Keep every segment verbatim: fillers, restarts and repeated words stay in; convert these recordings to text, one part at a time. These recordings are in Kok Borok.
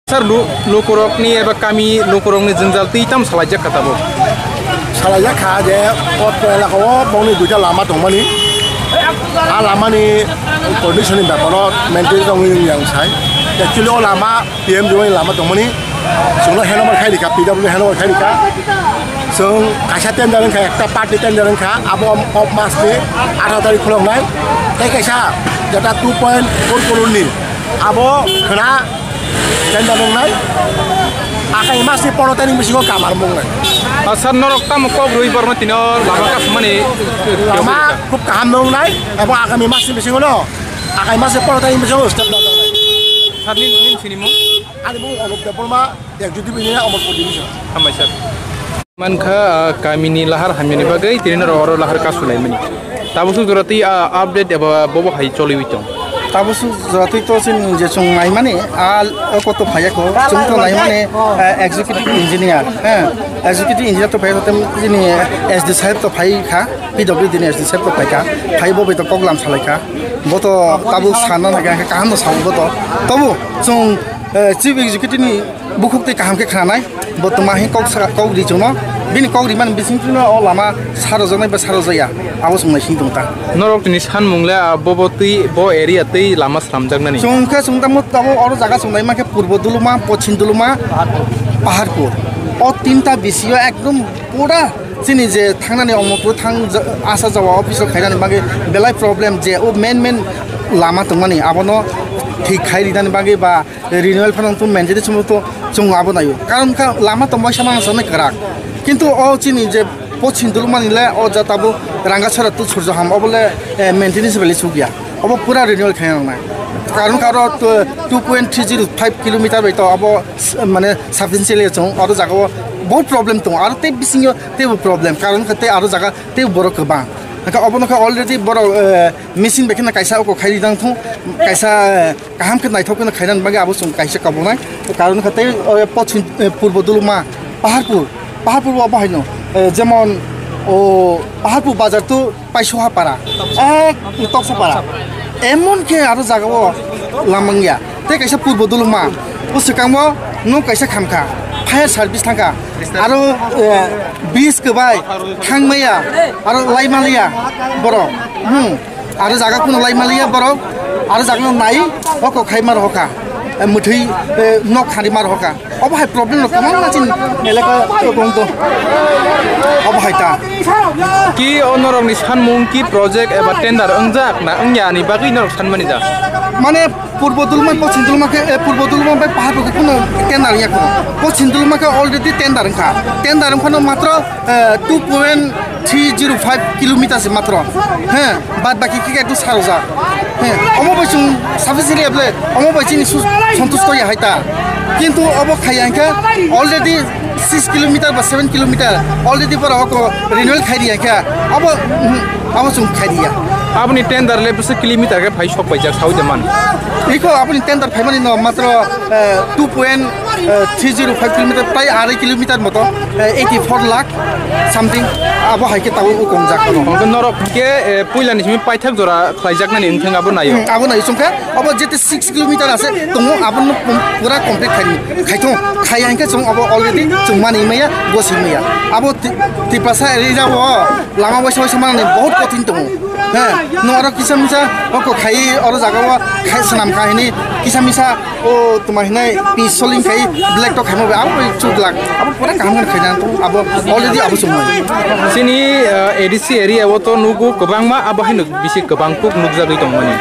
Sir, lu-, lukurokni eba kami lukurokni jwngjal twi tamo salaijak kha tabuk? Salaijak kha je o elaka o bongni duita lama tongmani. A lamani condition ni beparo maintain tongwi wng yang sai. Actually o lama P M G Y ni lama tongmani. Chwngno handover khai rikha, P W handover khai rikha. Chwng kaisa tender wngkha, ekta party tender wngkha, abo o mas ni atharo tarik khuloknai. Tei kaisa jeta two point four crore ni abo khwna tender wngnai. Akai mas ni pondro tarik bisingo kamar wngnai. Ah, sir, norok tamo kok rwi borno tino lama kasumani? Lama khub kaham wngnai, abo agami mas ni bisingo no, akai mas ni pondro tarik bisingo step down wngnai. Sir, nin, nin sini mung? Ani mung Anup Debbarma. Executive Engineer, Amarpur Division. Hambai sir. Mankha, ah, kamini lahar hamyani bagwi tini norok oro lahar kasu laimani. Tabuk suk jora twi, ah, update eba bobo hai choliwi tong? Tabuk suk jora twi to chini je chwng naimani, ah, o koto phaiya kho, chwng to naimani, ah, executive engineer, eh, executive engineer to phaiya kho, tei chini S D saheb to phai kha, P W D ni S D saheb to phai kha, phai bo bai to koklam salai kha, bo to tabuk sana nai kha, kaham no sao bo to, tobu chwng, eh, chief executive ni bukhuk tei kaham khe khnanai, bo twma hai kok sa, kok ri chwngno, bini kok rimani bising chwngno o lama sarojaknai ba sarojaya, abo chwng naising tong ta. Norok tini sanmung le, ah, bobo twi, bo area twi lama slamjaknani? Chwng khe chwng tamo tabuk oro jaga chwng naima khe Purbo Duluma, Pochim Duluma, Paharpur. O tinta bisio ekdom pura chini je thangnani Omorpur thang ja-, asa jawa office o khainani bagwi belai problem je o main main lama tongmani abono thik khai rinani bagwi ba renewal phano tong maintain chwng to chwng abo naio. Karon kha lama tong bai sama sana kwrak. Kintu o chini je Pochim Dulumani le o jata bo Rangasora tu Surjoham obo le, eh, maintenance bele sugya. Obo pura renewal khaina nangnai. Karon kha aro two point three zero five kilometer bai to abo s-, mane substantially chwng aro jaga o bahut problem tong. Aro tei bisingo tei bo problem. Karon kha tei aro jaga tei borok kwbang. Hwnkhe obo no kha already borok, eh, machine bai kheno kaisa oko khai rijak thung, kaisa, eh, kaham khe naithok kheno khainani bagwi abo chwng kaisa kabulnai. Karon kha tei, o, Pochim, eh, Purbo Duluma, Paharpur, Paharpur bo abo haino, eh, jemon, o, Paharpur bazar to Paisoha para, ek Toksa para. Emon khe aro jaga o lamang ya. Tei kaisa Purbo Duluma, o swkango nwng kaisa khamkha, fire service thangkha, aro, eh, bis kwbai thangmaya, aro laimaliya borok. Hmm. Aro jaga kuno lai maliya borok, aro jaga no nai, oko khai mar hoka, eh, mwthwi, eh, nok khari mar hoka. Obo hai problem rok kwbangma chini elaka o tong to. Obo hai ta. Ki o norok ni sanmung ki project eba tender wngjak na wngya ni bagwi norok sanmani da? Mane Purbo Dulma, Pochim Dulma khe, eh, Purbo Dulma bai Paharpur khe kuno tender ya kho. Pochim Dulma khe already tender wngkha. Tender wngkha no matro eh, two point three zero five kilometer se matro. He, bad baki khe ekdum sarojak. He, omo bai chwng sufficiently able, omo bai chini su-, santusto ya hai ta. Kintu obo khaiya hwnkhe already six kilometer ba seven kilometer already borok oko renewal khai riya hwnkhe abo, mhm, abo chwng khai riya. Aboni tender le bwswk kilometer khe phai sok paijak saui de man. Iko aboni tender phaimani no matro, eh, two point three zero five kilometer, tai arai kilometer moto, eh, eighty four lakh something, abo hai khe tabuk o kongjak. Hwnkhe norok hwnkhe, eh, puilani simi paithak jora khlaijaknani wngthang abo naio. Hmm, abo naio chwngkhe, abo jete six kilometer ase tongo, abono pum-, pura complete khai, khaithung, khaiya hwnkhe chwng abo already chwng mani maya, gosi maya. Abo Ti-, Tiprasa area o lama waisa waisa manani bahut kothin tongo. He, no oro kisa misa oko khai, oro jaga o khai swnam kha hini kisa misa o tuma hinai pi soling khai black to khaima bai abo bai chuk lak abo pura kaham khe khaina tong abo already abo chumui. Chini, uh, A D C area o to nugo kwbangma abo haino bisi kwbang kuk nukjagwi tongmani.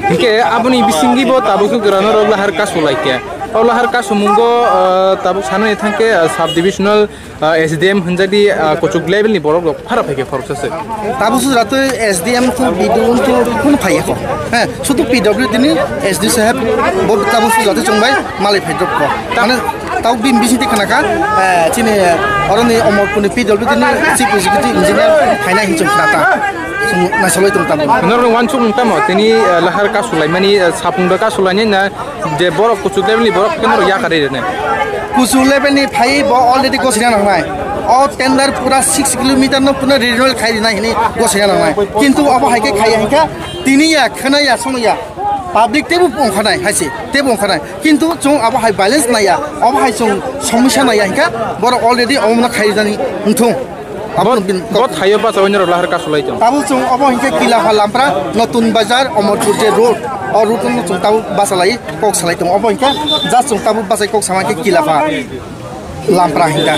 Hinkhe aboni bisingo bo tabuk khe gwrano rok lahar kasu lai khe. O lahar kasu mungo, uh, tabuk sanani thang khe, uh, sub divisional ah, S D M hwnjakdi, ah, kuchuk level ni borok rok phara phaikhe khoroksa se. Tabuk sujratwi S D M to B D O to kun phaiya kho. He, sudu P W D ni S D saheb bo tabuk sujratwi chwngbai malai phai drop kho. Mane tabuk bini bising twi khna kha, eh, chini oroni Omorpur ni P W D ni chief executive engineer phainai hin chwng khna ta. Chwng naisolai tong tabuk. Norok wansuk tamo tini, eh, lahar kasu laimani, eh, sapung da kasu lainai na Je borok kuchuk level ni borok khe norok yakarwi rwnai. Kuchuk level ni phai bo already gosina nangnai. O tender pura six kilometer no pura renewal khai rinai hini gosina nangnai. Kintu abo hai khe khaiya hinkha tini ya khwna ya sono ya. Public tebo ongkhanai haise, tebo ongkhanai. Kintu chwng abo hai balance naiya, abo hai chwng somosya naiya hinkha, borok already omono khaijani wngthung. Abo Bo, bin bo thaio bachawai norok lahar kasulai tong. Tabo chwng obo hinkhe Kilapha Lampra, Notun Bazar, Omorpur je road, o road no chwng tabo bachalai kok salai tong. Obo hinkhe just chwng tabo bachai kok sama khe Kilapha Lampra hinkha.